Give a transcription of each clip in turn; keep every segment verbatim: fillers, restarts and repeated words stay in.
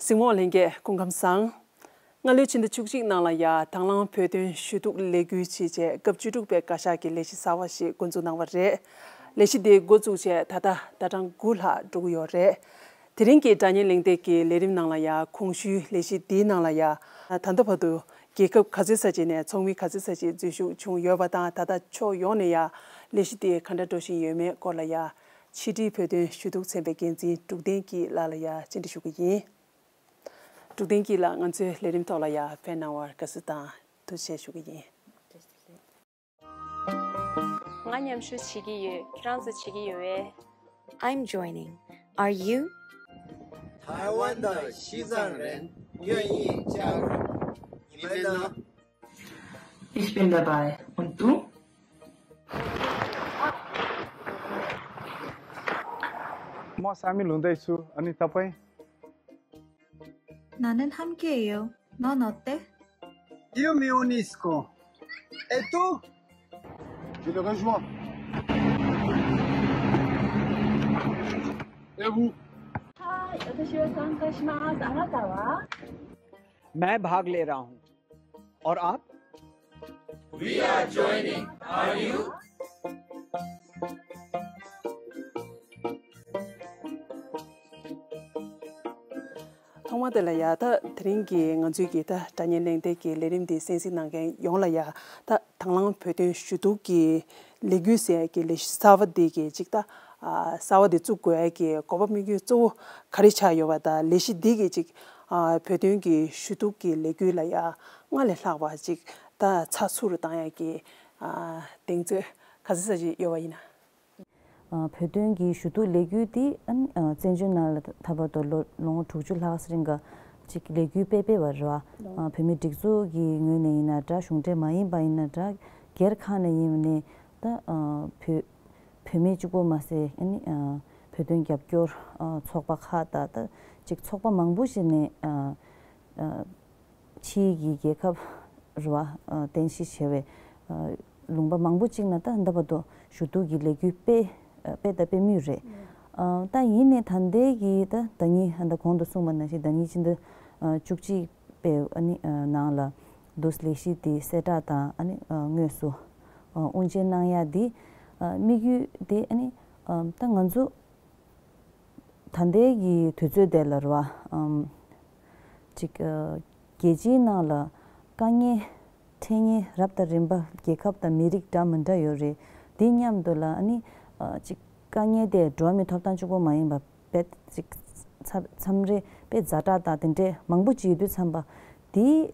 གཟིགས་མོ་བ་ལྷན་རྒྱས་སྐུ་ཁམས་བཟང་། སྔ་ལོའི་ཕྱི་ཟླ་བཅུ་གཅིག་ནང་ལ་ཡ་དང་བླངས་བོད་དོན་ཞུ་གཏུག་ལས་འགུལ་ཞེས་བྱས་སྐབས་བཅུ་དྲུག་པའི་བཀའ་ཤག་གིས་ལས་གཞི་གསར་བ་ཞིག་འགོ་འཛུགས་གནང་བ་རེད། ལས་གཞི་དེ་འགོ་བཙུགས་བྱས་ད་ལྟ་ཟླ་གྲངས་དགུ་ལྷག་འགྲོ་གི་ཡོད་རེད། དེ་རིང་གི་དྲ་བརྙན་གླེང་སྟེགས་ཀྱི་ལས་རིམ་ནང་ལ་ཡ་གོང་ཞུས་ལས་གཞི་འདིའི་ནང་ལ་ཡ་ད་ལྟ་བར་དུ་རྒྱལ་ཁབ་ག་ཚོད་ས་ཅིག་ནས་ཚོགས་མི་ག་ཚོད་ས་ཅིག་འཛུལ་ཞུགས་བྱུང་ཡོད་པ་དང་། ད་ལྟ་ཕྱོགས་ཡོངས་ནས་ཡ་ལས་གཞི་དེ་ག་འདྲ་འགྲོ་བཞིན་ཡོད་མེད་སྐོར་ལ་ཡ་ཕྱི་དྲིལ་བོད་དོན་ཞུ་གཏུག་ཚན་པའི་འགན་འཛིན་འབྲུག་བསྟན་སྐྱིད་ལགས་ལ་ཡ་བཅར་འདྲི་ཞུ་གི་ཡིན། འབྲུག་བསྟན་སྐྱིད་ལགས། ང་ཚོའི་ལས་རིམ་ཐོག་ལ་ཡ་ཕེབས་གནང་བར་དགའ་བསུ་དང་ཐུགས་རྗེ་ཆེ་ཞུ་གི་ཡིན། ང་མཉམ་ཞུགས་བྱེད་ཀྱི་ཡོད། ཁྱེད་རང་ཚོ་བྱེད་ཀྱི་ཡོད་པས། I'm joining. Are you? 台湾的西藏人愿意加入，你们呢？ Ich bin dabei. Und du? Moi, Sami Lundaisu, ani tapai. 나는 함께해요. 넌 어때? Io mi unisco. E tu? Je te rejoins. Et vous? はい、私は参加します。あなたは？ मैं भाग ले रहा हूँ। और आप? We are joining. Are you? ཐོག་མ་དེ་ལ་ཡ་ད་དེ་རིང་གི་ང་ཚོའི་གི་ད་དྲ་བརྙན་གླེང་སྟེགས་ཀྱི་ལས་རིམ་འདི་གསན་གཟིགས་གནང་མཁན་ཡོངས་ལ་ཡ་ད་དང་བླངས་བོད་དོན་ཞུ་གཏུག་གི་ལས་འགུལ་ཟེར་གྱི་ལས་གཞི་གསར་བ་འདི་གི་ཅིག་ད་ཨ་གསར་བ་འདི་བཙུགས་དགོས་ཡ་གི་དགོས་པ་དམིགས་ཡུལ་གཙོ་བོ་ག་རེ་ཆགས་ཡོད་པ་དང་། ལས་གཞི་འདི་གི་ཅིག་ཨ་བོད་དོན་གྱི་ཞུ་གཏུག་གི་ལས་འགུལ་ལ་ཡ་སྔར་ལས་ལྷག་པ་ཅིག་ད་ཚགས་ཚུད་རུ་བཏང་ཡ་གི་ཨ་གདེང་ཚོད་ག་ཚོད་ཙམ་ཅིག་ཡོད་པ་ཡིན་ན། ཨ་བོད་དོན་གྱི་ཞུ་གཏུག་ལས་འགུལ་འདི་ཨ་ནི་ཨ་བཙན་བྱོལ་ནང་ལ་ད་བར་དུ་ལོ་ལོ་ངོ་དྲུག་ཅུ་ལྷག་ཙམ་རིང་ག་ཅིག་ལས་འགུལ་སྤེལ་སྤེལ་བ་རེད་བ། ཨ་བོད་མི་སྒྲིག་འཛུགས་ཀྱི་ངོས་ནས་ཡིན་ན་འདྲ། གཞུང་འབྲེལ་མ་ཡིན་པ་ཡིན་ན་འདྲ། སྒེར་ཁག་ནས་ཡིན་ནའི་ད་ཨ་བོད་བོད་མི་གཅིག་པོ་མ་ཟད་ཨ་ནི་ཨ་བོད་དོན་རྒྱབ་སྐྱོར་ཨ་ཚོགས་པ་ཁག་དང་ད་ཅིག་ཚོགས་པ་མང་པོ་ཞིག་ནས་ཨ་ཨ་ཕྱིའི་གི་རྒྱལ་ཁབ་རེད་བ། ཨ་རྟེན་གཞི་བྱས་པའི་ཨ་ལུང་པ་མང་པོ་ཅིག་ནང་ད་ད་བར་དུ་ཞུ་གཏུག་གི་ལས་འགུལ་སྤེལ་ཨ་སྤེལ་དང་སྤེལ་མུས་རེད། ཨ་ད་ཡིན་ནའི་ད་ལྟའི་གི་ད་ཟླ་ཉིན་ཨ་ད་གོང་དུ་གསུངས་པ་ནང་བཞིན་ཟླ་ཉིན་ཕྱི་ཟླ་ཨ་བཅུ་གཅིག་པའི་ཨ་ནི་ཨ་ནང་ལ་འདུག་ལས་གཞི་དེ་གསལ་བསྒྲགས་དང་ཨ་ནི་ཨ་དངོས་སུ་ཨ་དབུ་འབྱེད་གནང་ཡ་དེ་ཨ་དམིགས་ཡུལ་དེ་ཨ་ནི་ཨ་ད་ང་ཚོ་ད་ལྟའི་གི་དུས་ཚོད་དེ་ལ་རེད་བ། ཨམ་ཅིག་ཨ་རྒྱལ་སྤྱིའི་ནང་ལ་དཀའ་ངལ་འཕྲད་མཁན་རབ་དང་རིམ་པ་རྒྱལ་ཁབ་དང་མི་རིགས་འདྲ་མི་འདྲ་ཡོད་རེད། དེ་མཉམ་དུ་ལ་ཨ་ནི་ཨ་ཅིག་དཀའ་ངལ་དེ་འགྲོ་བ་མིའི་ཐོབ་ཐང་གཅིག་པོ་མ་ཡིན་པ་དཔེ་ཅིག་མཚམས་མཚམས་རེ་དཔེ་ཛ་དྲག་དང་དེ་འདྲས་མང་པོ་ཅིག་ཡོད་དུས་ཙམ་པ་དེ།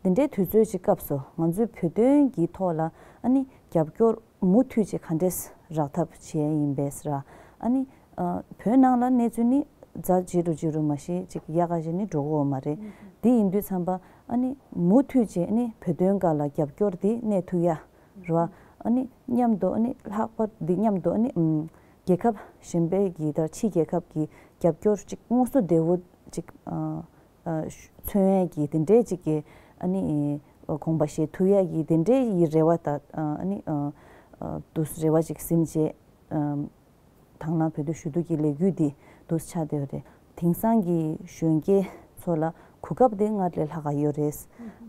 དེ་འདྲའི་དུས་ཚོད་ཅིག་སྐབས་སུ་ང་ཚོའི་བོད་དོན་གྱི་ཐོག་ལ་ཨ་ནི་རྒྱབ་སྐྱོར་མུ་མཐུད་ཅིག་ག་འདྲས་རག་ཐབས་བྱས་ཡིན་པས་ར། ཨ་ནི་ཨ་བོད་ནང་ལ་གནས་ཚུལ་ནི་ཛ་ཇི་རུ་ཇི་རུ་མ་ཤེས་ཅིག་ཡག་ག་ཞིག་ནི་འགྲོ་གི་ཡོད་མ་རེད། དེ་ཡིན་དུས་ཙམ་པ་ཨ་ནི་མུ་མཐུད་ཅིག་ཨ་ནི་བོད་དོན་སྒང་ལ་རྒྱབ་སྐྱོར་དེ་གནས་ཐུབ་ཡ་ར། ཨ་ནི་མཉམ་དུ་ཨ་ནི་ལྷག་པར་འདི་མཉམ་དུ་ཨ་ནི་ཨམ་རྒྱལ་ཁབ་གཞན་པའི་གི་ད་ཕྱི་རྒྱལ་ཁབ་ཀྱི་རྒྱབ་སྐྱོར་ཅིག་དངོས་སུ་བདེ་བོ་ཅིག་ཨ། ཨ་མཚོན་ཡས་ཀྱི་དེ་འདྲའི་ཅིག་གི་ཨ་ནི་ཨ་དགོངས་པ་བཞེས་ཐུབ་ཡས་ཀྱི་དེ་འདྲའི་ཡི་རེ་བ་དང་ཨ་ནི་ཨ་ཨ་དུ་རེ་བ་ཅིག་ཟིན་བྱས་ཨ་དང་བླངས་བོད་དོན་ཞུ་གཏུག་གི་ལས་འགུལ་འདི་དུ་ཆགས་བསྡད་ཡོད་རེད། དེང་སང་གི་གཞོན་སྐྱེས་ཚོ་ལ་གོ་སྐབས་དེ་སྔར་ལས་ལྷག་ག་ཡོད་རེད།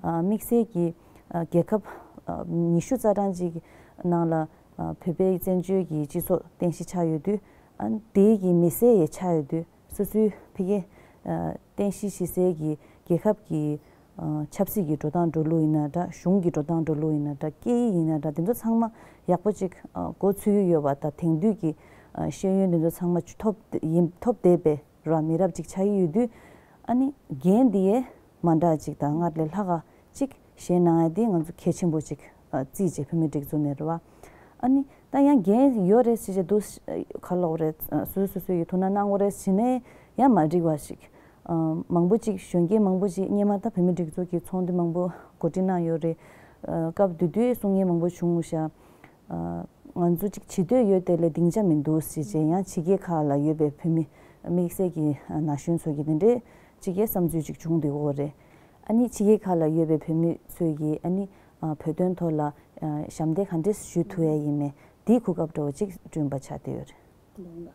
ཨ་དམིགས་བསལ་གྱི་ཨ་རྒྱལ་ཁབ་ཨ་ཉི་ཤུ་རྩ་གྲངས་ཅིག་ནང་ལ་ཨ་བོད་པའི་བཙན་བྱོལ་གྱི་སྤྱི་ཚོགས་རྟེན་གཞི་ཆགས་ཡོད་དུས་ཨ་དེའི་གི་མི་སེར་ཡང་ཆགས་ཡོད་དུས། སོ་སོའི་ཕ་གི་ཨ་རྟེན་གཞི་གཞི་སའི་གི་རྒྱལ་ཁབ་ཀྱི་ཨ་ཆབ་སྲིད་ཀྱི་འགྲོ་སྟངས་འགྲོ་ལུགས་ཡིན་ན་འདྲ། གཞུང་གི་འགྲོ་སྟངས་འགྲོ་ལུགས་ཡིན་ན་འདྲ། སྐད་ཡིག་ཡིན་ན་འདྲ། དེ་ཚོ་ཚང་མ་ཡག་པོ་ཅིག་ཨ་མགོ་ཚོས་ཀྱི་ཡོད་པ་དང་། དེང་དུས་ཀྱི་ཨ་ཤེས་ཡོན་དེ་ཚོ་ཚང་མ་ཐོབ་ཡིན་ཐོབ་བསྡད་པའི་ར་མི་རབས་ཅིག་ཆགས་ཀྱི་ཡོད་དུས། ཨ་ནི་འགན་འདི་ཡས་མ་འདྲ་ཅིག་དང་སྔར་ལས་ལྷག་ག་ཅིག་བཞེས་གནང་ཡ་དེ་ང་ཚོ་གལ་ཆེན་པོ་ཅིག་ཨ་བརྩིས་བྱས་བོད་མིའི་སྒྲིག་འཛུགས་ནས་རེད་བ། ཨ་ནི་ད་ཡང་འགན་ཡོད་རེད་ཟེར་བྱས་འདུག་ག་ལབ་དགོས་རེད། སོ་སོ་སོ་སོ་ཡི་ཐུགས་སྣང་གནང་དགོས་རེད་ཟེར་ནས་ཡང་མ་འགྲིག་པ་ཞིག་ཨ་མང་པོ་ཅིག་གཞོན་སྐྱེས་མང་པོ་ཅིག་སྔོན་མ་ད་བོད་མིའི་སྒྲིག་འཛུགས་ཀྱི་ཚོགས་འདུ་མང་པོ་གོ་སྒྲིག་གནང་ཡོད་རེད། ཨ་སྐབས་དེ་དུས་གསུང་མཁན་མང་པོ་བྱུང་ཤག་ཨ་ང་ཚོ་ཅིག་བྱེད་འདོད་ཡོད་དེ་ལས་སྡིངས་ཆ་མི་འདུག་ཟེར་བྱས། ཡང་ཕྱི་རྒྱལ་ཁག་ལ་ཡོད་པའི་བོད་མི་དམིགས་བསལ་གྱི་ན་གཞོན་ཚོ་གི་དེ་འདྲའི་ཅིག་གི་བསམ་ཚུལ་ཅིག་བྱུང་བསྡད་ཡོད་རེད། ཨ་ནི་ཕྱི་རྒྱལ་ཁག་ལ་ཡོད་པའི་བོད་མི་ཚོས་ཀྱིས་ཨ་ནི་ཨ་བོད་དོན་ཐོག་ལ་ཨ་ཞབས་འདེགས་ག་འདྲས་ཞུ་ཐུབ་ཡ་ཡིན་མེད་དེའི་གོ་སྐབས་འདྲ་བོ་ཅིག་བསྐྲུན་པ་ཆགས་བསྡད་ཡོད་རེད། ལགས།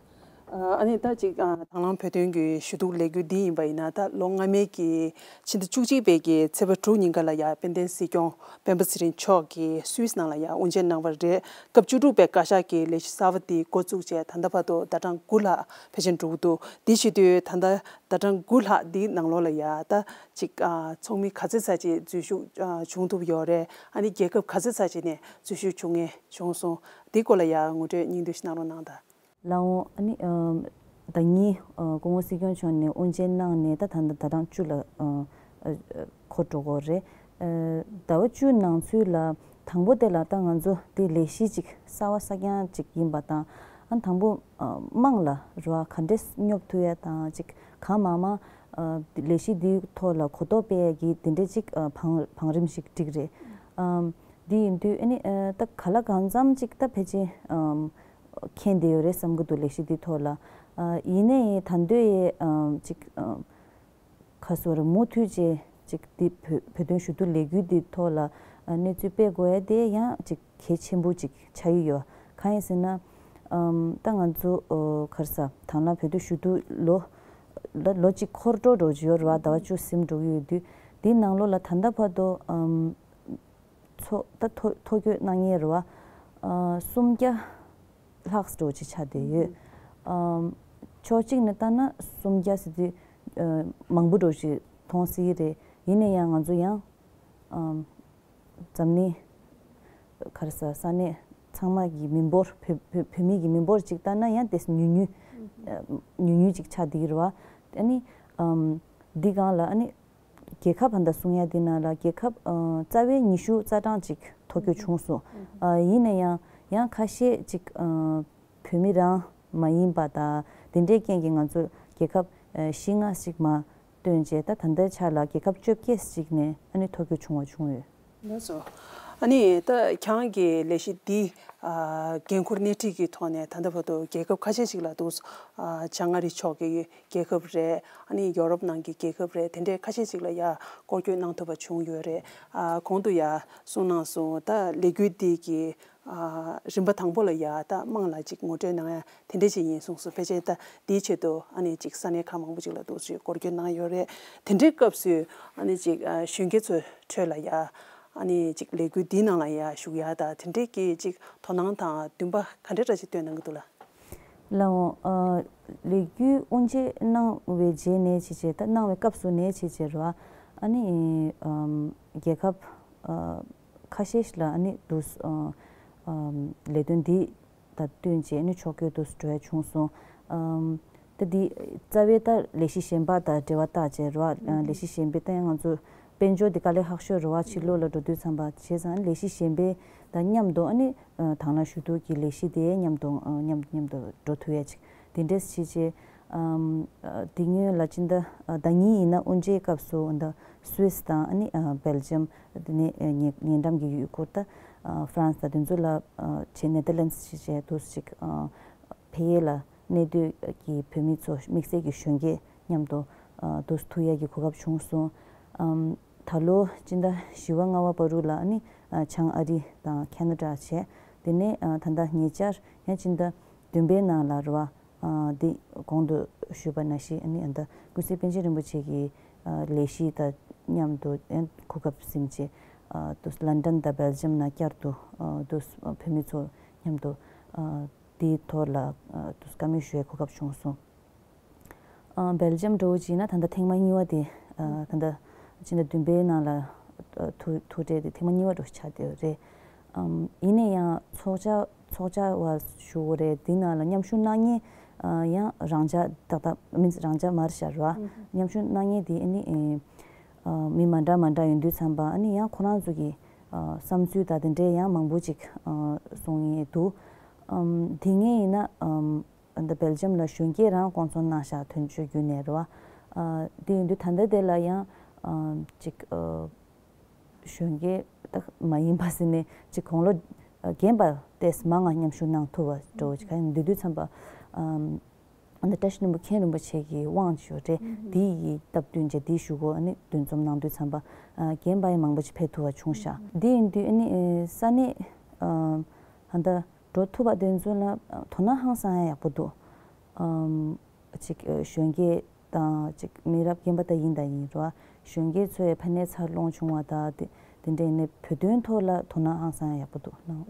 ཨ་ནི་ད་ཅིག་དང་བླངས་བོད་དོན་གྱི་ཞུ་གཏུག་ལས་འགུལ་འདི་ཡིན་པ་ཡིན་ན། ད་ལོ་སྔ་མའི་གི་ཕྱི་ཟླ་བཅུ་གཅིག་པའི་གི་ཚེས་པ་དྲུག་ཉིན་ཀ་ལ་ཡ་དཔལ་ལྡན་སྲིད་སྐྱོང་སྤེན་པ་ཚེ་རིང་མཆོག་གིས་སུད་སི་ནང་ལ་ཡ་དབུ་འབྱེད་གནང་བ་རེད། སྐབས་བཅུ་དྲུག་པའི་བཀའ་ཤག་གི་ལས་གཞི་གསར་པ་འདི་འགོ་བཙུགས་བྱས་ད་ལྟ་བར་དུ་ཟླ་གྲངས་དགུ་ལྷག་ཕལ་ཆེར་འགྲོ་གི་འདུག་འདི་བྱེད་དུས་ད་ལྟ་ཟླ་གྲངས་དགུ་ལྷག་འདི་ནང་ལོགས་ལ་ཡ་ད་ཅིག་ཚོགས་མི་ག་ཚོད་ཙམ་ཅིག་འཛུལ་ཞུགས་བྱུང་ཐུབ་ཡོད་རེད། ཨ་ནི་རྒྱལ་ཁབ་ག་ཚོད་ཙམ་ཅིག་ནས་འཛུལ་ཞུགས་བྱུང་ངེས་བྱུང་སོང་། འདི་སྐོར་ལ་ཡ་ངོ་སྤྲོད་སྙིང་བསྡུས་ཤིག་གནང་རོགས་གནང་དང་། ལགས་འོང་། ཨ་ནི་ཨ་ཟླ་ཉིན་ཨ་སྐུ་ངོ་སྲིད་སྐྱོང་མཆོག་ནས་དབུ་འབྱེད་གནང་ནས་ད་ད་ལྟ་ཟླ་གྲངས་བཅུ་ལ་ཨ་ཨ་འཁོར་འགྲོ་གི་རེད། ཨ་ཟླ་བ་བཅུ་ནང་ཚུད་ལ་དང་པོ་དེ་ལ་ད་ང་ཚོ་དེ་ལས་གཞི་ཅིག་གསར་བ་གསར་རྐྱང་ཅིག་ཡིན་པ་དང་། ཨ་དང་པོ་ཨ་དམངས་ལ་རེ་བ་ག་འདྲས་སྙོབ་ཐུབ་ཡ་དང་། ཅིག་གང་མང་མང་ཨ་ལས་གཞི་འདིའི་ཐོག་ལ་གོ་རྟོགས་སྤེལ་ཡ་གི་དེ་འདྲས་ཅིག་ཨ་བང་བང་རིམ་ཞིག་བསྒྲིགས་རེད། ཨ་འདི་ཡིན་དུས་ཨ་ནི་ཨ་ད་ག་ལ་གང་འཚམ་ཅིག་ད་ཕལ་ཆེར་ཨ་མཁྱེན་བསྡད་ཡོད་རེད་བསམ་གྱི་འདུག་ལས་གཞི་འདིའི་ཐོག་ལ། ཨ་ཡིན་ནའི་ད་འདོད་ཡས་ཨ་ཅིག་ཨ་ག་སོ་རེ་མུ་མཐུད་བྱས་ཅིག་འདི་བོད་བོད་དོན་ཞུ་གཏུག་ལས་འགུལ་འདིའི་ཐོག་ལ་ཨ་གནས་ཚུལ་སྤེལ་དགོས་ཡས་དེ་ཡང་ཅིག་གལ་ཆེན་པོ་ཅིག་ཆགས་ཀྱི་ཡོད། གང་ཡིན་ཟེར་ན་ཨམ་ད་ང་ཚོ་ཨོ་ག་རེ་ཟ་དང་བླངས་བོད་དོན་ཞུ་གཏུག་ལོ་ལ་ལོ་གཅིག་འཁོར་འགྲོ་འགྲོ་གི་ཡོད་རེད་བ། ཟླ་བ་བཅུ་ཟིན་འགྲོ་གི་ཡོད་དུས། འདིའི་ནང་ལོགས་ལ་ད་ལྟ་བར་དུ་ཨམ་ཚོ་ད་ཐོ་ཐོ་བཀོད་གནང་མཁན་རེད་བ། ཨ་སུམ་བརྒྱ་ལྷག་འགྲོ་ཅིག་ཆགས་བསྡད་ཡོད། ཨམ་ཕྱོགས་གཅིག་ནས་ལྟ་ན་སུམ་བརྒྱ་ཟེར་དུས་ཨ་མང་པོ་འགྲོ་ཅིག་མཐོང་སྲིད་ཀྱི་རེད། ཡིན་ན་ཡང་ང་ཚོ་ཡང་ཨམ་འཛམ་གླིང་ག་རེ་ཟ་ས་གནས་ཚང་མ་གི་མི་འབོར་བོད་བོད་བོད་མི་གི་མི་འབོར་ཅིག་ལྟ་ན་ཡང་དེ་ཉུང་ཉུང་ཨ་ཉུང་ཉུང་ཅིག་ཆགས་བསྡད་ཀྱི་རེད་བ། ཨ་ནི་ཨམ་འདི་སྒང་ལ་ཨ་ནི། རྒྱལ་ཁབ་ཧ་ད་གསུང་ཡ་འདི་ནང་ལ་རྒྱལ་ཁབ་ཨ་རྩ་བའི་ཉི་ཤུ་རྩ་གྲངས་ཅིག་ཐོ་བཀོད་བྱུང་སོང་། ཨ་ཡིན་ན་ཡང་ཡང་ཁ་ཤས་ཅིག་ཨ་བོད་མི་རང་མ་ཡིན་པ་དང་དེ་འདྲའི་རྐྱེན་གྱིས་ང་ཚོ་རྒྱལ་ཁབ་ཨ་བཞི་ལྔ་ཞིག་མ་བཏོན་བྱས། ད་ད་ལྟའི་ཆ་ལ་རྒྱལ་ཁབ་བཅོ་བརྒྱད་ཅིག་ནས་ཨ་ནི་ཐོ་བཀོད་བྱུང་བ་བྱུང་ཡོད། ལགས་སོ། ཨ་ནི་ད་ཁྱེད་རང་གི་ལས་གཞི་འདི་ཨ་འགན་འཁུར་སྣེ་ཁྲིད་ཀྱི་ཐོག་ནས་ད་ལྟ་བར་དུ་རྒྱལ་ཁབ་ཁ་ཤས་ཤིག་ལ་འདུག་ཨ་བྱང་ཨ་རི་ཕྱོགས་ཀྱི་རྒྱལ་ཁབ་རེད། ཨ་ནི་ཡོ་རོབ་ནང་གི་རྒྱལ་ཁབ་རེད། དེ་འདྲའི་ཁ་ཤས་ཤིག་ལ་ཡ་སྐོར་སྐྱོད་གནང་ཐུབ་པ་བྱུང་ཡོད་རེད། ཨ་གོང་དུ་ཡ་གསུངས་གནང་སོང་། ད་ལས་འགུལ་འདི་གི་ཨ་རིམ་པ་དང་པོ་ལ་ཡ་ད་དམངས་ལ་ཅིག་ངོ་སྤྲོད་གནང་ཡ་དེ་འདྲ་ཅིག་ཡིན་གསུངས་སོང་། ཕལ་ཆེར་ད་དེའི་ཆེད་དུ་ཨ་ནི་ཅིག་ས་གནས་ཁག་མང་པོ་ཅིག་ལ་འདུག་ཅིག་སྐོར་སྐྱོད་གནང་ཡོད་རེད། དེ་འདྲའི་སྐབས་སུ་ཨ་ནི་ཅིག་ཨ་གཞོན་སྐྱེས་ཚོའི་ཁྲོད་ལ་ཡ་ཨ་ནི་ཅིག་ལས་འགུལ་འདིའི་ནང་ལ་ཡ་ཞུགས་ཡ་ད་དེ་འདྲའི་གི་ཅིག་དོ་སྣང་དང་འདུན་པ་ག་འདྲ་འདྲ་ཅིག་བཏོན་གནང་གི་འདུག་ལགས། ལགས་འོང་། ཨ་ལས་འགུལ་དབུ་འབྱེད་གནང་བའི་རྗེས་ནས་བྱས་རྗེས། ད་གནང་བའི་སྐབས་སུ་ནས་བྱས་རྗེས་རེད་བ། ཨ་ནི་ཨམ་རྒྱལ་ཁབ་ཨ་ཁ་ཤས་ཤིག་ལ་ཨ་ནི་འདུག་ཨ་ཨམ་ལས་དོན་འདི་དང་བསྟུན་བྱས་ཨ་ནི་ཕྱོགས་བསྐྱོད་དུ་འགྲོ་ཡ་བྱུང་སོང་། ཨམ་ད་འདི་རྩ་བའི་ད་ལས་གཞི་གཞན་པ་དང་འབྲེལ་བ་བཏགས་བྱས་རེད་བ། ཨ་ལས་གཞི་གཞན་པའི་ད་ང་ཚོ་དཔལ་འབྱོར་འདི་དཀའ་ལས་ཁག་ཤོས་རེད་བ། ཕྱི་ལོགས་ལ་འགྲོ་དུས་ཙམ་པ། བྱས་ཙང་ལས་གཞི་གཞན་པའི་དང་མཉམ་དུ་ཨ་ནི་ཨ་དང་བླངས་ཞུ་གཏུག་གི་ལས་གཞི་དེ་མཉམ་དུ་ཨ་མཉམ་མཉམ་དུ་འགྲོ་ཐུབ་ཡ་ཅིག་དེ་འདྲས་བྱས་རྗེས། ཨམ་ཨ་དེ་སྔོན་ལ་སྤྱི་ཟླ་ཨ་ཟླ་ཉིན་ཡིན་ན་དབུ་འབྱེད་སྐབས་སུ་ཨ་ད་སུད་སི་དང་ཨ་ནི་ཨ་སྦེལ་ཇམ། དེ་ནས་ཨ་ཉེ་ཉེ་འགྲམ་གྱི་ཡུལ་སྐོར་ད་ཨ་ཧྥ་རན་སི་དང་དེ་ཚོ་ལ་ཨ་བྱས། ནེ་དར་ལན་སི་བྱས་རྗེས་འདུག་ཅིག་ཨ་འཕེལ་ཡས་ལ་གནས་སྡོད་ཀྱི་བོད་མི་ཚོ་དམིགས་བསལ་གྱི་གཞོན་སྐྱེས་མཉམ་དུ་ཨ་འདུག་ཐུག་ཡས་ཀྱི་གོ་སྐབས་བྱུང་སོང་། ཨམ་ད་ལོ་སྤྱི་ཟླ་བཞི་པ་ལྔ་པ་བར་དུ་ལ་ཨ་ནི་ཨ་བྱང་ཨ་རི་དང་ཁེ་ན་ཌ་བྱས། དེ་ནས་ཨ་ད་ལྟ་ཉེ་ཆར་ཡང་སྤྱི་ཟླ་བདུན་པའི་ནང་ལ་རེད་བ། ཨ་འདི་གོང་དུ་ཞུས་པ་ནང་བཞིན་ཨ་ནི་ཨ་ད་ཀུན་གཟིགས་པཎ་ཆེན་རིན་པོ་ཆེ་གི་ཨ་ལས་གཞི་དང་མཉམ་དུ་ཡང་གོ་སྐབས་ཟིན་བྱས། ཨ་དུ་ལན་ཌན་དང་སྦེལ་ཇམ་ནང་བསྐྱར་དུ་ཨ་དུ་བོད་མི་ཚོ་མཉམ་དུ་ཨ་དེའི་ཐོག་ལ་ཨ་དུ་བཀའ་མོལ་ཞུ་བའི་གོ་སྐབས་བྱུང་སོང་། ཨ་སྦེལ་ཇམ་འདྲ་བོ་ཅིག་ཡིན་ན་ད་ལྟ་ཐེངས་མ་གཉིས་པ་དེ། ཨ་ད་ལྟ་སྤྱི་ཟླ་བདུན་པའི་ནང་ལ་ཨ་ཐུག་ཐུག་འཕྲད་དེ་ཐེངས་མ་གཉིས་པ་འདྲ་བོ་ཆགས་བསྡད་ཡོད་རེད། ཨམ་ཡིན་ན་ཡང་ཚོགས་བཅར་ཚོགས་བཅར་བ་ཞུ་དགོས་རེད། དེ་ནང་ལ་མཉམ་ཞུགས་གནང་མཁན་ཨ་ཡང་རང་འཇགས་ཏག་ཏག་མིན་རང་འཇགས་མ་རེད་ཤག་རེད་བ། མཉམ་ཞུགས་གནང་མཁན་དེ་ཨ་ནི་ཨ་མི་མ་འདྲ་མ་འདྲ་ཡིན་དུས་ཙམ་པ་ཨ་ནི་ཡང་ཁོ་རང་ཚོ་གི་ཨ་བསམ་ཚུལ་དང་དེ་འདྲའི་ཡང་མང་པོ་ཅིག་ཨ་གསུང་མཁན་འདུག་ཨམ་དེ་སྔོན་ཡིན་ན་ཨམ། ཨ་ད་སྦེལ་ཇམ་ལ་གཞོན་སྐྱེས་རང་བསྐོང་ཚོགས་གནང་ཤག་དོན་གཅོད་བརྒྱུད་ནས་རེད་བ། ཨ་དེ་ཡིན་དུས་ད་ལྟ་དེ་ལ་ཡང་ཨ་ཅིག་ཨ་གཞོན་སྐྱེས་ད་མ་ཡིན་པ་ཟེར་ནས་ཅིག་དགུང་ལོ་ཨ་རྒན་པ་ཏོག་ཙམ་མང་ང་མཉམ་ཞུགས་གནང་ཐུབ་པ་འདྲ་བོ་ཅིག་ག་ཡིན་དུས་དུས་ཙམ་པ། ཨམ་ཨ་ད་བཀྲ་ཤིས་ལྷུན་པོ་མཁན་རིན་པོ་ཆེ་གི་དབང་ཅིག་ཡོད་རེད། དེ་ཡི་སྟབས་བསྟུན་བྱས་དེའི་གཞུག་གུ་ཨ་ནི་འདུ་འཛོམས་གནང་དུས་ཙམ་པ་ཨ་རྒན་པ་ཡང་མང་པོ་ཅིག་ཕེབས་ཐུབ་པ་བྱུང་ཤག་དེ་ཡིན་དུས་ཨ་ནི་ཨ་ས་གནས་ཨ་ཨ་ད། འགྲོ་ཐུབ་པ་དེ་ཚོ་ལ་དོ་སྣང་ཧང་སང་ཡ་ཡག་པོ་འདུག་ཨམ། ཅིག་གཞོན་སྐྱེས་དང་ཅིག་མི་རབས་རྒན་པ་དག་ཡིན་དང་ཡིན་རོ། གཞོན་སྐྱེས་ཚོས་ཕ་ནས་འཚར་ལོངས་བྱུང་བ་དང་དེ་དེ་འདྲའི་ནས་བོད་དོན་ཐོག་ལ་དོ་སྣང་ཧང་སང་ཡག་པོ་འདུག་གནང་།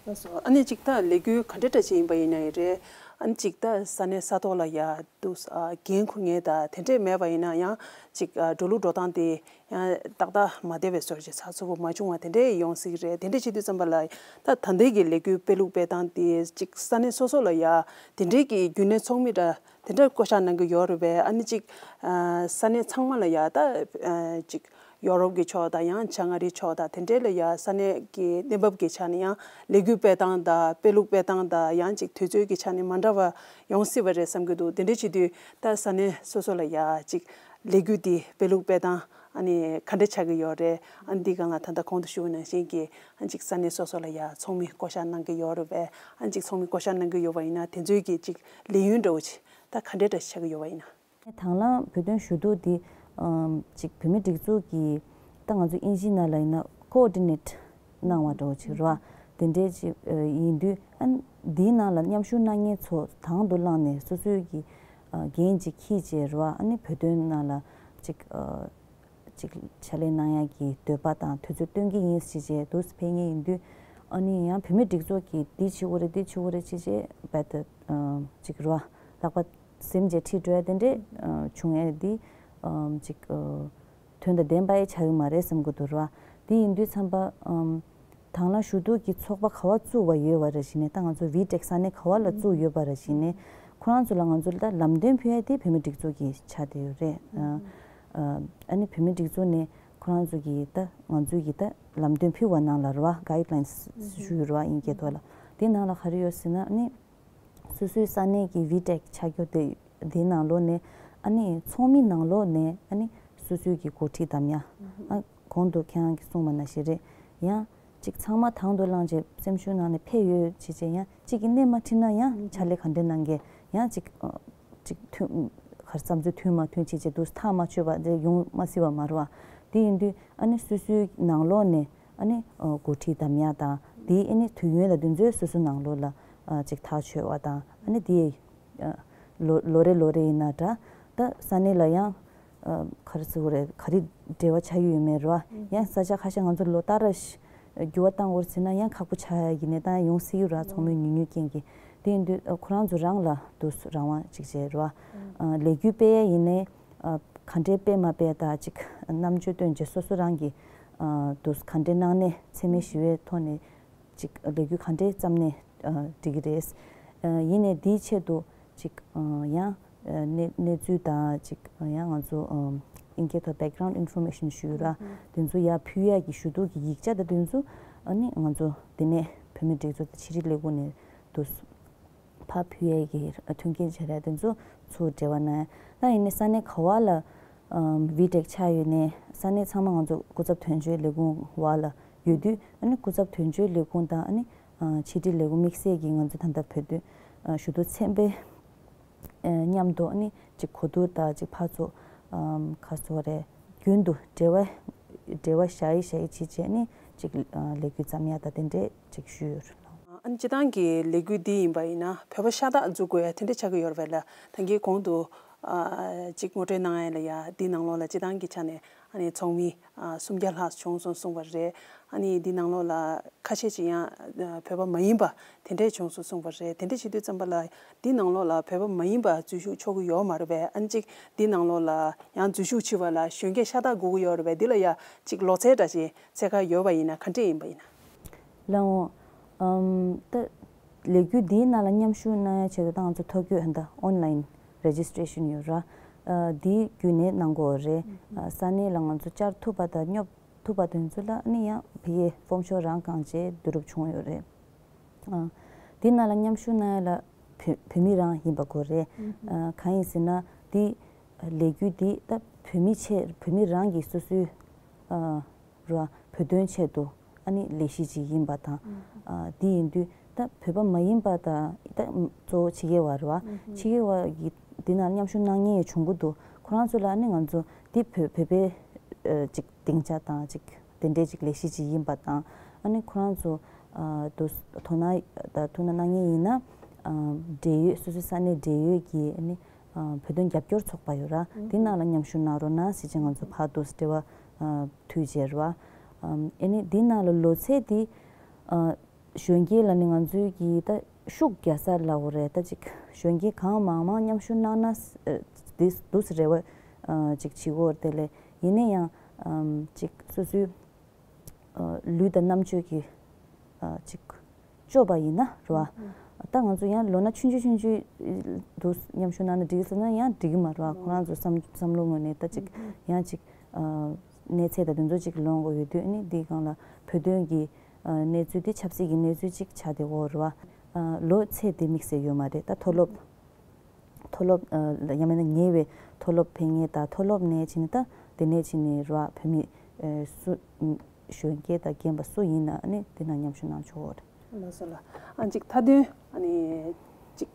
ལགས་སོ། ཨ་ནི་ཅིག་ད་ལས་འགུལ་ག་འདྲ་འདྲ་ཅིག་ཡིན་པ་ཡིན་ན་ཡང་རེད། ཨ་ནི་ཅིག་ད་ས་གནས་ས་ཐོག་ལ་ཡ་འདུག་ཨ་འགན་འཁུར་མཁན་དང་དེ་འདྲས་མེད་པ་ཡིན་ན་ཡང་ཅིག་ཨ་འགྲོ་ལུགས་འགྲོ་སྟངས་དེ་ཡང་ཏག་ཏག་མ་བདེ་བའི་བཟོ་འདྲ་ཅིག་ཚགས་ཚུད་པོ་མ་བྱུང་བ་དེ་འདྲས་ཡོང་སྲིད་ཀྱི་རེད། དེ་འདྲས་བྱེད་དུས་ཙམ་པ་ལ་ད་ད་ལྟའི་གི་ལས་འགུལ་སྤེལ་ལུགས་སྤེལ་སྟངས་དེ་ཅིག་ས་གནས་སོ་སོ་ལ་ཡ་དེ་འདྲས་ཀྱི་རྒྱུན་ལས་ཚོགས་མི་འདྲ་དེ་འདྲ་བསྐོ་བཞག་གནང་གི་ཡོད་རེད་པས། ཨ་ནི་ཅིག་ཨ་ས་གནས་ཚང་མ་ལ་ཡ་ད་ཨ་ཅིག་ཡོ་རོབ་ཀྱི་ཕྱོགས་དང་ཡང་བྱང་ཨ་རིའི་ཕྱོགས་དང་དེ་འདྲའི་ལ་ཡ་ས་གནས་ཀྱི་གནས་བབ་ཀྱི་ཆ་ནས་ཡང་ལས་འགུལ་སྤེལ་སྟངས་དང་སྤེལ་ལུགས་སྤེལ་སྟངས་དང་ཡང་ཅིག་དུས་ཚོད་ཀྱི་ཆ་ནས་མ་འདྲ་བ་ཡོང་སྲིད་པ་རེད་བསམ་གྱི་འདུག་དེ་འདྲ་བྱེད་དུས་ད་ས་གནས་སོ་སོ་ལ་ཡ་ཅིག་ལས་འགུལ་འདི་སྤེལ་ལུགས་སྤེལ་སྟངས་ཨ་ནི་ག་འདྲ་ཆགས་ཀྱི་ཡོད་རེད། ཨ་ནི་འདི་སྒང་ལ་ད་ལྟ་གོང་དུ་ཞུ་བ་ནང་བཞིན་གྱི་ཨ་ཅིག་ས་གནས་སོ་སོ་ལ་ཡ་ཚོགས་མི་བསྐོ་བཞག་གནང་གི་ཡོད་རེད་པས། ཨ་ཅིག་ཚོགས་མི་བསྐོ་བཞག་གནང་གི་ཡོད་པ་ཡིན་ན་དེ་ཚོའི་གི་ཅིག་ལས་ཡུན་འདྲ་བོ་ཅིག་ད་ག་འདྲ་འདྲ་ཆགས་ཀྱི་ཡོད་པ་ཡིན་ན། དང་བླངས་བོད་དོན་ཞུ་གཏུག་འདི་ཨམ་ཅིག་བོད་མི་སྒྲིག་འཛུགས་ཀྱི་ད་ང་ཚོ་ཨིན་ཇི་ནང་ལ་ཡིན་ན་ཀོ་ཨོ་ཌི་ནེཊ་གནང་བ་འདྲ་བོ་ཅིག་རེད་བ། དེ་འདྲའི་ཅིག་ཨ་ཡིན་དུས་ཨ་ནི་འདིའི་ནང་ལ་མཉམ་ཞུགས་གནང་མཁན་ཚོ་དང་དུ་བླངས་ནས་སོ་སོའི་གི་ཨ་འགན་ཅིག་འཁྱེར་བྱས་རེད་བ། ཨ་ནི་བོད་དོན་ནང་ལ་ཅིག་ཨ་ཅིག་ཕྱག་ལས་གནང་ཡག་གི་འདོད་པ་དང་དུས་ཚོད་སྟོན་གྱི་ཡིན་ཞེས་བྱས་འདུག་ཕེབས་མཁན་ཡིན་དུས་ཨ་ནི་ཡང་བོད་མི་སྒྲིག་འཛུགས་ཀྱིས་འདི་བྱེད་དགོས་རེད་འདི་བྱེད་དགོས་རེད་ཅེས་བྱས་རྦད་དེ་ཨ་ཅིག་རེད་བ་ལག་པ་ཟིམ་བྱས་ཁྲིད་འགྲོ་ཡ་དེ་འདྲས་ཨ་བྱུང་ཡ་འདི་ཨ་ཅིག་ཨ་དོན་དང་ལྡན་པ་ཡང་ཆགས་ཀྱི་མ་རེད་བསམ་གྱི་འདུག་རེད་བ། འདི་ཡིན་དུས་ཙམ་པ་ཨམ་དང་བླངས་ཞུ་གཏུག་གི་ཚོགས་པ་ག་བ་བཙུགས་པ་ཡོད་པ་རེད་ཞེས་ནས་ད་ང་ཚོ་བི་ཊེག་ས་གནས་ག་བ་ལ་བཙུགས་ཡོད་པ་རེད་ཞེས་ནས་ཁོ་རང་ཚོ་ལ་ང་ཚོ་ལ་ད་ལམ་སྟོན་ཕུལ་ཡ་དེ་བོད་མི་སྒྲིག་འཛུགས་ཀྱི་ཆ་དེ་ཡོད་རེད། ཨ་ཨ་ནི་བོད་མི་སྒྲིག་འཛུགས་ནས་ཁོ་རང་ཚོ་གི་ད་ང་ཚོའི་གི་ད་ལམ་སྟོན་ཕུལ་བ་ནང་ལ་རེད་བ་གའིཌ་ལའིན་སི་ཞུ་ཡོད་རེད་བ་དབྱིན་སྐད་ཐོག་ལ། དེ་ནང་ལ་ག་རེ་ཡོད་ཟེར་ན་ཨ་ནི། སོ་སོའི་ས་གནས་ཀྱི་བི་ཊེག་ཆ་རྒྱུ་དེ་དེའི་ནང་ལོགས་ནས་ཨ་ནི་ཚོགས་མི་ནང་ལོགས་ནས་ཨ་ནི་སོ་སོའི་གི་འགོ་ཁྲིད་གདམ་ཡ། ཨ་གོང་དུ་ཁྱེད་རང་གིས་གསུངས་པ་ནང་བཞིན་རེད། ཡང་ཅིག་ཚང་མ་དང་དུ་བླངས་བྱས་སེམས་ཤུགས་ནང་ནས་ཕེབས་ཡོད་བྱས་བྱས་ཡང་ཅིག་གི་སྣེ་མ་ཁྲིད་ན་ཡང་ཕྱག་ལས་ག་འདྲ་གནང་གི་ཡང་ཅིག་ཅིག་མཐུན་ག་རེ་བསམ་ཚུལ་མཐུན་མ་མཐུན་བྱས་བྱས་འདུག་ཐག་མ་ཆོད་པ་དེ་ཡོང་མ་སྲིད་པ་མ་རེད་བ། དེ་ཡིན་དུས་ཨ་ནི་སོ་སོའི་ནང་ལོགས་ནས། ཨ་ནི་འགོ་ཁྲིད་གདམ་ཡག་དང་དེའི་ཨ་ནི་དུས་ཡུན་ལ་དུས་ཚོད་སོ་སོ་ནང་ལོགས་ལ་ཅིག་ཐག་ཆོད་པ་དང་ཨ་ནི་དེའི་ལོ་ལོ་རེ་ལོ་རེ་ཡིན་ན་འདྲ་ད་ས་གནས་ལ་ཡང་ག་རེ་ཟེར་དགོས་རེད་ག་རེ་འབྲེལ་བ་ཆགས་ཀྱི་ཡོད་མེད་རེད་བ། ཡང་ས་ཆ་ཁ་ཤས་ང་ཚོ་ལོ་ལྟར་འགྱུར་བ་བཏང་དགོས་ཟེར་ན་ཡང་ཁག་པོ་ཆགས་ཡ་ཡིན་ནའི་ད་ཡང་ཡོང་སྲིད་ཀྱི་རེད་བ་ཚོགས་མི་ཉུང་ཉུང་རྐྱེན་གྱིས། དེ་ཡིན་དུས་ཁོ་རང་ཚོ་རང་ལ་དུ་རང་དབང་ཅིག་བྱས་རེད་བ། ལས་འགུལ་སྤེལ་ཡ་ཡིན་ནའི་ག་འདྲའི་སྤེལ་མ་སྤེལ་ད་ཅིག་རྣམ་དཔྱོད་བཏོན་བྱས་སོ་སོ་རང་གི་དུ་ག་འདྲའི་སྣང་གནས་འཚེ་མེད་ཞི་བའི་ཐོག་ནས་ཅིག་ལས་འགུལ་ག་འདྲའི་བརྩམས་ནས་འགྲིག་གི་རེད། ཡིན་ནའི་དེའི་ཆེད་དུ་ཅིག་ཡང་གནས་གནས་ཚུལ་དང་ཅིག་ཡང་ང་ཚོ་ཨིན་སྐད་ཐོག་background information ཞུ་ར་དེ་ཚོ་ཡར་ཕུལ་ཡག་གི་ཞུ་གཏུག་གི་ཡིག་ཆ་དང་དེ་ཚོ་ཨ་ནི་ང་ཚོ་དེ་ནས་བོད་མི་སྒྲིག་འཛུགས་དང་ཕྱི་དྲིལ་ལས་ཁུངས་ནས་དུ། ཕར་ཕུལ་ཡས་ཀྱི་མཐུན་རྐྱེན་བྱེད་ར་དེ་ཚོ་ཚུར་འབྲེལ་བ་གནང་ཡ། ད་ཡིན་ནའི་ས་གནས་ག་བ་ལ་ཨམ་བི་ཊེག་ཆགས་ཡོད་ནའི་ས་གནས་ཚང་མ་ང་ཚོ་སྐུ་ཚབ་དོན་གཅོད་ལས་ཁུངས་བར་ལ་ཡོད་དུས་ཨ་ནི་སྐུ་ཚབ་དོན་གཅོད་ལས་ཁུངས་དང་ཨ་ནི་ཨ་ཕྱི་དྲིལ་ལས་ཁུངས་དམིགས་བསལ་གྱིས་ང་ཚོ་ད་ལྟ་བོད་དོན་ཨ་ཞུ་གཏུག་ཚན་པའི་ཨ་མཉམ་དུ་ཨ་ནི་ཅིག་གོ་བསྡུར་དང་ཅིག་ཕར་ཚུར་ཨམ་ག་རེ་ཟེར་དགོས་རེད། རྒྱུན་དུ་འབྲེལ་བ་འབྲེལ་བ་བཞག་ཡི་བཞག་ཡི་བྱེད་བྱས་ནས་ཅིག་ལས་འགུལ་བརྩམས་ཡ་ད་དེ་འདྲས་ཅིག་ཞུས་ཡོད། ཨ་ནི་སྤྱི་བཏང་གི་ལས་འགུལ་འདི་ཡིན་པ་ཡིན་ན་བོད་པ་ཤ་སྟག་འཛུལ་དགོས་ཡ་དེ་འདྲས་ཆགས་ཀྱི་ཡོད་རེད་པས་ལ། ད་གིན་གོང་དུ་ཅིག་ངོ་སྤྲོད་གནང་ཡ་ལ་ཡ་འདི་ནང་ལོགས་ལ་སྤྱི་བཏང་གི་ཆ་ནས་ཨ་ནི་ཚོགས་མི་སུམ་བརྒྱ་ལྷག་བྱུང་སོང་གསུངས་པ་རེད། ཨ་ནི་འདི་ནང་ལོགས་ལ་ཁ་ཤས་ཅིག་ཡང་བོད་པ་མ་ཡིན་པ་དེ་འདྲས་བྱུང་སོང་གསུངས་པ་རེད། དེ་འདྲས་བྱེད་དུས་ཙམ་པ་ལ་འདི་ནང་ལོགས་ལ་བོད་པ་མ་ཡིན་པ་འཛུལ་ཞུགས་ཆོག་གི་ཡོད་མ་རེད་པས། ཨ་ནི་ཅིག་འདི་ནང་ལོགས་ལ་ཡང་འཛུལ་ཞུགས་བྱེད་པ་ལ་གཞོན་སྐྱེས་ཤ་སྟག་དགོས་ཀྱི་ཡོད་རེད་པས། འདི་ལ་ཡ་ཅིག་ལོ་ཚད་འདྲ་ཞིག་ཚད་བཀག་ཡོད་པ་ཡིན་ན་ག་འདྲས་ཡིན་པ་ཡིན་ན། ལགས་འོང་། ཨམ་ད་ལས་འགུལ་འདིའི་ནང་ལ་མཉམ་ཞུགས་གནང་ཡ་ཆེད་དུ་ད་ང་ཚོ་ཐོ་འགོད་ཧན་ད་online registration་ཡོད་ར། ཨ་འདིའི་བརྒྱུད་ནས་གནང་དགོས་རེད། ཨ་ས་གནས་ལ་ང་ཚོ་བཅར་ཐུབ་པ་དང་སྙོབ་ཐུབ་པ་དེ་ཚོ་ལ་ཨ་ནི་ཡང་ཕ་གིའི་ཕོམ་ཤོག་རང་བཀང་རྗེས་བསྡུ་རུབ་བྱུང་ཡོད་རེད། ཨ་འདི་ནང་ལ་མཉམ་ཞུགས་གནང་ཡ་ལ་བོད་བོད་མི་རང་ཡིན་པ་དགོས་རེད། ཨ་གང་ཡིན་ཟེར་ན་འདི་ལས་འགུལ་འདི་ད་བོད་མི་ཆེད་བོད་མི་རང་གིས་སོ་སོའི་ཨ་ར་བོད་དོན་ཆེད་དུ་ཨ་ནི་ལས་གཞི་ཅིག་ཡིན་པ་དང་། ཨ་འདི་ཡིན་དུས་ད་བོད་པ་མ་ཡིན་པ་དང་ད་གཙོ་བོ་ཕྱི་རྒྱལ་བ་རེད་བ། ཕྱི་རྒྱལ་བ་གི་འདི་ནང་མཉམ་ཞུགས་གནང་མཁན་ཡང་བྱུང་གི་འདུག་ཁོ་རང་ཚོ་ལ་ཨ་ནི་ང་ཚོ་འདི་བོད་བོད་པའི་ཨ་ཅིག་སྡིངས་ཆ་དང་ཅིག་དེ་འདྲའི་ཅིག་ལས་གཞི་ཅིག་ཡིན་པ་དང་ཨ་ནི་ཁོ་རང་ཚོ་ཨ་དུ་དོ་སྣང་དང་ཐུགས་སྣང་གནང་མཁན་ཡིན་ན་ འབྲེལ་ཡོད་སོ་སོའི་ས་གནས་འབྲེལ་ཡོད་ཀྱི་ཨ་ནི་བོད་དོན་རྒྱབ་སྐྱོར་ཚོགས་པ་ཡོད་ར། དེ་ནང་ལ་མཉམ་ཞུགས་གནང་རོགས་གནང་ཟེར་བྱས་ང་ཚོ་ཕར་འདུག་སེ་འབྲེལ་བ་མཐུད་བྱས་ར། ཨ་ནི་དེ་ནང་ལ་ལོ་ཚད་དེ་གཞོན་སྐྱེས་ལ་ནི་ང་ཚོའི་གི་ད་ཤུགས་རྒྱག་ས་ལབ་དགོས་རེད། ད་ཅིག་གཞོན་སྐྱེས་གང་མང་མང་མཉམ་ཞུགས་གནང་ན་དེ་འདུག་སེ་རེ་བ་ཅིག་བྱེད་དགོས་རེད། དེ་ལས་ཡིན་ན་ཡང་ཅིག་སོ་སོའི་ལུས་དང་རྣམ་དཔྱོད་ཀྱི་ཅིག་སྤྱོད་པ་ཡིན་ན་རེད་བ། ད་ང་ཚོ་ཡང་ལོ་ན་ཆུང་ཆུང་ཆུང་ཆུང་དུ་མཉམ་ཞུགས་གནང་ན་འགྲིག་ཟེར་ན་ཡང་འགྲིག་གི་མ་རེད་བ། ཁོ་རང་ཚོ་བསམ་བསམ་བློ་ངོས་ནས་ད་ཅིག་ཡང་ཅིག་གནས་ཚད་དང་དེ་ཚོ་ཅིག་ལོན་དགོས་ཡོད་དུས། ཨ་ནི་འདིའི་སྒང་ལ་བོད་དོན་གྱི་གནས་ཚུལ་དེ་ཆབ་སྲིད་ཀྱི་གནས་ཚུལ་ཅིག་ཆགས་བསྡད་ཡོད་རེད་བ། ལོ་ཚད་དེ་དམིགས་བསལ་ཡོད་མ་རེད། ད་མཐོ་སློབ་མཐོ་སློབ་ཡང་མིན་ན་ཉེ་བའི་མཐོ་སློབ་ཕེབས་མཁན་དང་མཐོ་སློབ་ནས་ཕྱིན་ནས་ད་དེ་ནས་ཕྱིན་ནས་ར་བོད་མི་སུ་གཞོན་སྐྱེས་དང་རྒན་པ་སུ་ཡིན་ན་ཨ་ནི་དེ་ན་མཉམ་ཞུགས་གནང་ཆོག་གོ། ལགས་སོ་ལགས། ཨ་ཅིག་མཐའ་དོན་ཨ་ནི་ཅིག་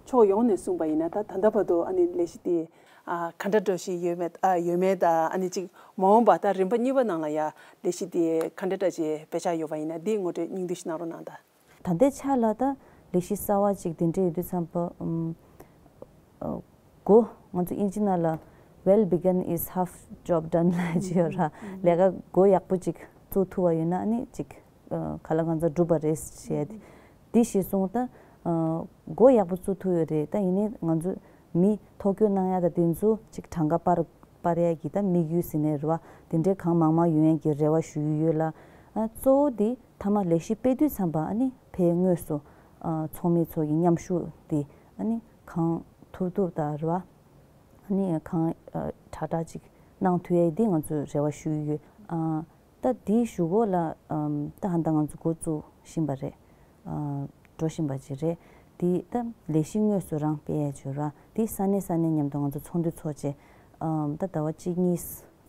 ཕྱོགས་ཡོངས་ནས་གསུངས་པ་ཡིན་ན། ད་ད་ལྟ་བར་དུ་ཨ་ནི་ལས་གཞི་དེ་ཨ་ག་འདྲ་འགྲོ་བཞིན་ཡོད་མེད་ཨ་ཡོད་མེད་དང་། ཨ་ནི་ཅིག་མ་འོངས་པ་ད་རིམ་པ་གཉིས་པ་ནང་ལ་ཡ་ལས་གཞི་དེ་ག་འདྲ་འདྲ་ཅིག་བེད་སྤྱོད་ཡོད་པ་ཡིན་ན་དེ་ངོ་སྤྲོད་སྙིང་བསྡུས་ཤིག་གནང་རོགས་གནང་དང་། ད་ལྟའི་ཆ་ལ་ད་ལས་གཞི་གསར་བ་ཅིག་དེ་འདྲ་ཡོད་དུས་ཙམ་པ་ཨམ་ཨ་འགོ་ང་ཚོ་ཨིན་ཇི་ནང་ལ་well begun is half job done ལབ་ཅིག་ཡོད་ར། ལས་ཀ་འགོ་ཡག་པོ་ཅིག་བཙུགས་ཐུབ་པ་ཡོད་ན་ཨ་ནི་ཅིག་ཨ་ག་ལ་གང་ཟག་འགྲུབ་པ་རེད་ཞེས་དེ་ཞེས་གསུངས། ད་ཨ་འགོ་ཡག་པོ་བཙུགས་ཐུབ་ཡོད་རེད། ད་ཡིན་ནའི་ང་ཚོ་མི་ཐོ་བཀོད་གནང་ཡ་ད་དེ་ཚོ་ཅིག་གྲངས་ཀ་སྤར་སྤར་ཡ་གི་ད་དམིགས་ཡུལ་ཟེར་ནའི་རེད་བ། དེ་འདྲའི་གང་མང་མང་ཡོང་ཡ་གི་རེ་བ་ཞུ་ཡི་ཡོད་ལ། ཨ་གཙོ་བོ་དེ་མཐའ་མ་ལས་གཞི་སྤེལ་དུས་ཙམ་པ་ཨ་ནི་ཕའི་དངོས་སུ་ཨ་ཚོགས་མི་ཚོ་ཡི་མཉམ་ཞུགས་དེ་ཨ་ནི་གང་ཐུབ་ཐུབ་དང་རེད་བ། ཨ་ནི་གང་ཨ་དྲག་དྲག་ཅིག་གནང་ཐུབ་ཡ་དེ་ང་ཚོས་རེ་བ་ཞུ་ཡི་ཡོད། ཨ་ད་དེའི་གཞུག་གུ་ལ་ཨམ་ད་ཧ་ད་ང་ཚོ་འགོ་བཙུགས་བཞིན་པ་རེད། ཨ་འགྲོ་བཞིན་པ་ཅིག་རེད། དེ་ད་ལས་གཞི་དངོས་སུ་རང་སྤེལ་ཡ་ཅིག་ར། དེ་ས་གནས་ས་གནས་མཉམ་དུ་ང་ཚོ་ཚོགས་འདུ་ཚོགས་བྱས་ཨམ་ད་ཟླ་བ་གཅིག་གཉིས་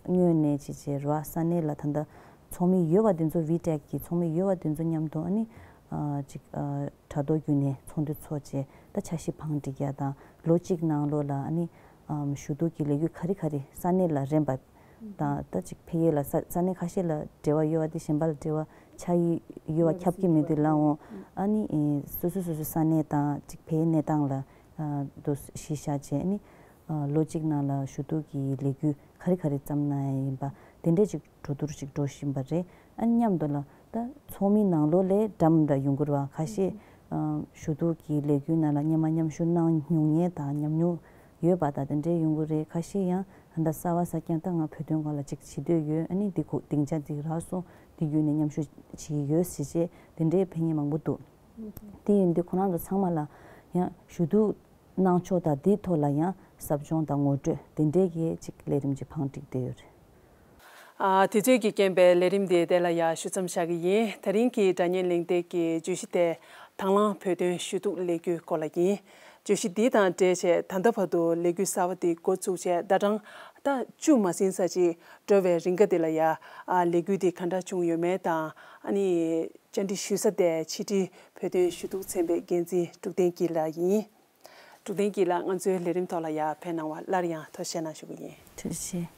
སྔོན་ནས་ཅིག་བྱས་ར། ས་གནས་ལ་ད་ལྟ་ཚོགས་མི་ཡོད་པ་དེ་ཚོ་ཝི་ཊེག་གི་ཚོགས་མི་ཡོད་པ་དེ་ཚོ་མཉམ་དུ་ཨ་ནི་ཨ་ཅིག་ཨ་དྲ་ཐོག་བརྒྱུད་ནས་ཚོགས་འདུ་ཚོགས་བྱས་ད་འཆར་གཞི་བང་སྒྲིག་ཡ་དང་། ལོ་གཅིག་ནང་ལོགས་ལ་ཨ་ནི་ཨམ་ཞུ་གཏུག་གི་ལས་འགུལ་ག་རེ་ག་རེ་ས་གནས་ལ་རན་པ་དང་། ད་ཅིག་ཕ་གི་ལ་ས་ས་གནས་ཁ་ཤས་ལ་འབྲེལ་བ་ཡོད་པ་དེ་གཞན་པ་ལ་འབྲེལ་བ་ཆགས་ཡི་ཡོད་པ་ཁྱབ་ཀྱི་མེད་དུས་ལའང་ཨ་ནི་ཨེ་སོ་སོ་སོ་སོའི་ས་གནས་དང་ཅིག་ཕ་གིའི་གནས་སྟངས་ལ་ཨ་དུ་གཞི་བཞག་བྱས་ཨ་ནི་ཨ་ལོ་གཅིག་ནང་ལ་ཞུ་གཏུག་གི་ལས་འགུལ་ག་རེ་ག་རེ་བརྩམས་གནང་ཡ་ཡིན་པ་དེ་འདྲས་ཅིག་གྲོས་བསྡུར་ཅིག་འགྲོ་བཞིན་པ་རེད། ཨ་ནི་མཉམ་དུ་ལ་ད་ཚོགས་མི་ནང་ལོགས་ལས་འདྲ་མི་འདྲ་ཡོང་གི་རེད་བ། ཁ་ཤས་ཨ་ཞུ་གཏུག་གི་ལས་འགུལ་ནང་ལ་སྔོན་མ་མཉམ་ཞུགས་གནང་མྱོང་མཁན་དང་ཉམས་མྱོང་ཡོད་པ་དང་དེ་འདྲས་ཡོང་གི་རེད། ཁ་ཤས་ཡང་ད་གསར་བ་གསར་རྐྱང་ད་ང་བོད་དོན་སྒང་ལ་ཅིག་བྱེད་འདོད་ཡོད། ཨ་ནི་འདི་ཁོ་སྡིངས་ཆ་འདི་རག་སོང་། འདི་བརྒྱུད་ནས་མཉམ་ཞུགས་བྱེད་ཀྱི་ཡོད་ཟེར་བྱས་དེ་འདྲའི་ཕེབས་མཁན་མང་པོ་འདུག་དེ་ཡིན་དུས་ཁོ་རང་ཚོ་ཚང་མ་ལ་ཡང་ཞུ་གཏུག་གནང་ཕྱོགས་དང་དེའི་ཐོག་ལ་ཡང་ཟབ་སྦྱོང་དང་ངོ་སྤྲོད་དེ་འདྲའི་གི་ཅིག་ལས་རིམ་ཅིག་བང་སྒྲིག་བསྡད་ཡོད་རེད། ཨ་དུས་ཚོད་ཀྱི་རྐྱེན་པས་ལས་རིམ་འདི་དེ་ལ་ཡང་ཞུ་མཚམས་བཞག་གི་ཡིན། དེ་རིང་གི་སྒྲ་སྙན་གླེང་སྟེགས་ཀྱི་བརྗོད་གཞི་དེ་དང་བླངས་བོད་དོན་ཞུ་གཏུག་ལས་འགུལ་སྐོར་ལ་ཡིན། བརྗོད་གཞི་འདི་དང་འབྲེལ་བྱས་ད་ལྟ་བར་དུ་ལས་འགུལ་གསར་བ་འདི་འགོ་བཙུགས་བྱས་ཟླ་གྲངས་ད་བཅུ་མ་ཟིན་ཙམ་ཅིག་འགྲོ་བའི་རིང་ག་འདི་ལ་ཡ་ཨ་ལས་འགུལ་འདི་ག་འདྲ་བྱུང་ཡོད་མེད་དང་། ཨ་ནི་བཅར་འདྲི་ཞུ་ས་དེ་ཕྱི་དྲིལ་བོད་དོན་ཞུ་གཏུག་ཚན་པའི་འགན་འཛིན་འབྲུག་བསྟན་སྐྱིད་ལགས་ཡིན། འབྲུག་བསྟན་སྐྱིད་ལགས་ང་ཚོའི་ལས་རིམ་ཐོག་ལ་ཡ་ཕེབས་གནང་བ་སླར་ཡང་ཐུགས་རྗེ་གནང་ཞུ་གི་ཡིན། ཐུགས་རྗེ་ཆེ།